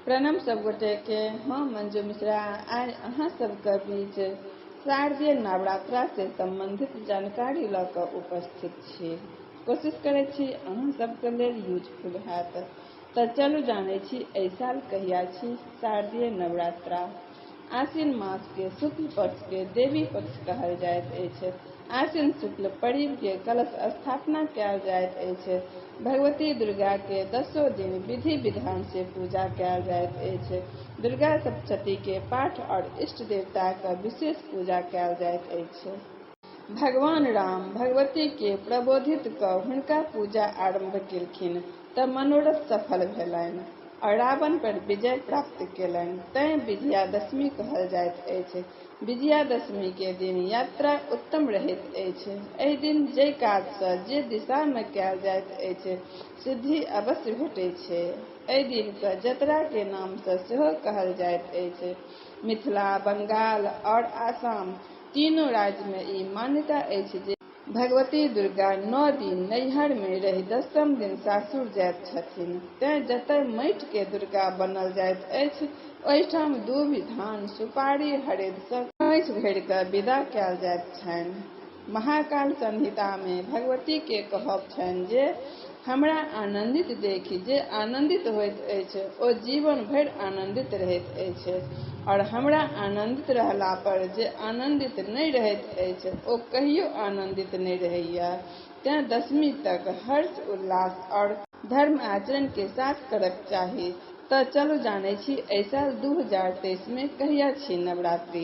प्रणाम सब गोटे के, हम मंजू मिश्रा आइ अहाँ सबके बीच शारदीय नवरात्रा से संबंधित जानकारी लऽ कऽ उपस्थित छी। कोशिश करै छी अहाँ सबके लेल यूजफुल हैत। तऽ चलू जानै छी एहि साल कहिया छी शारदीय नवरात्रा। आश्विन मास के शुक्ल पक्ष के देवी पक्ष कहल जाइत अछि। आश्विन शुक्ल पड़िब के कलश स्थापना कयल जाइत अछि। भगवती दुर्गा के 10 दिन विधि विधान से पूजा कयल जाइत अछि। दुर्गा सप्तशती के पाठ और इष्ट देवता के विशेष पूजा कयल जाइत अछि। भगवान राम भगवती के प्रबोधित कऽ हुनका पूजा आरंभ केलखिन तऽ मनोरथ सफल भेलनि और रावण पर विजय प्राप्त केलनि, तैं विजयादशमी कहल जाइत अछि। विजयादशमी के दिन यात्रा उत्तम रहैत अछि। एहि दिन जे काज सँ जे दिशा में कयल जाइत अछि सिद्धि अवश्य भेटैत छै। एहि दिन के जतरा के नाम सँ सेहो कहल जाइत अछि। मिथिला, बंगाल और आसाम तीनों राज्य में ई मान्यता अछि जे भगवती दुर्गा 9 दिन नैहर में रहि 10म दिन सासुर जाइत छथिन, तैं जतय माटि के दुर्गा बनल जाइत अछि ओहिठाम दूभि, धान, सुपारी, हरैद सँ खोंइछ भरि कऽ विदा कयल जाइत छनि। महाकाल संहिता में भगवती के कहब छनि जे हमरा आनंदित देखि जे आनंदित होइत अछि ओ जीवन भरि आनंदित रहैत अछि और हमरा आनंदित रहला पर जे आनंदित नहि रहैत अछि ओ कहियो आनंदित नहि रहैया। तैं दशमी तक हर्ष उल्लास और धर्म आचरण के साथ करक चाही। तऽ चलू जानै छी एहि साल 2023 में कहिया छी नवरात्रि।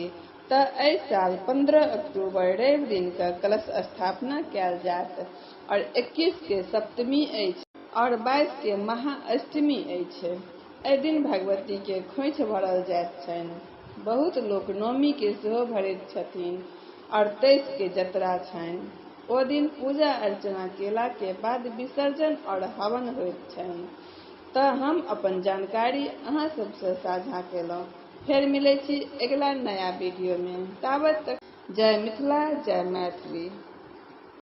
तऽ एहि साल 15 अक्टूबर रवि दिन के कलश स्थापना कयल जायत और 21 के सप्तमी अछि और 22 के महाअष्टमी अछि। एहि दिन भगवती के खोंइछ भरल जाइत छनि। बहुत लोक नवमी के सेहो भरैत छथिन और 23 के जतरा छनि। ओ दिन पूजा अर्चना केला के बाद विसर्जन और हवन होइत छनि। तऽ हम अपन जानकारी अहाँ सबसँ साझा केलहुँ। फेर मिलै छी अगिला नया वीडियो में। ताबत तक जय मिथिला, जय मैथिली।